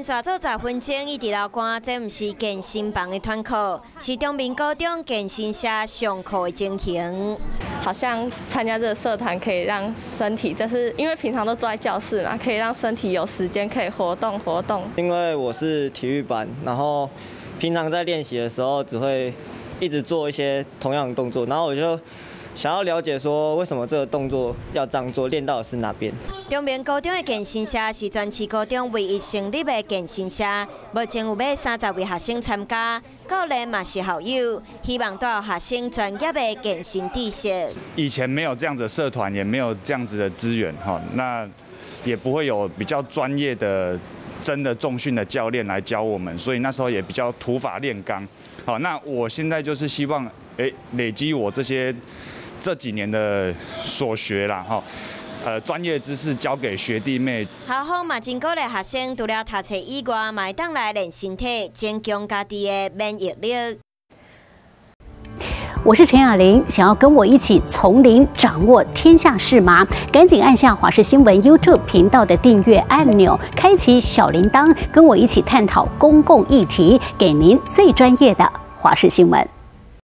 續做10分鐘，伊佇流汗，這毋是健身房的團課，是中明高中健身社上課的情形。好像參加這個社團可以讓身體，就是因為平常都坐在教室嘛，可以讓身體有時間可以活動活動。因為我是體育班，然後平常在練習的時候只會一直做一些同樣的動作，然後我就想要了解說為什麼這個動作要這樣做，練到的是哪邊？中明高中的健身社是全市高中唯一成立的健身社，目前有欲30位學生參加，教練嘛是校友，希望帶予學生專業的健身知識。以前沒有這樣子的社團，也沒有這樣子的資源，哈，那也不會有比較專業的真的重訓的教練來教我們，所以那時候也比較土法煉鋼。好，那我現在就是希望，累積我這些這幾年的所學啦，哈，專業知識教給學弟妹。校方嘛真鼓勵學生，除了讀冊以外，嘛會當來練身體，增強家己的免疫力。我是陳雅玲，想要跟我一起從零掌握天下事嗎？趕緊按下華視新聞 YouTube 頻道的訂閱按鈕，開啟小鈴鐺，跟我一起探討公共議題，給您最專業的華視新聞。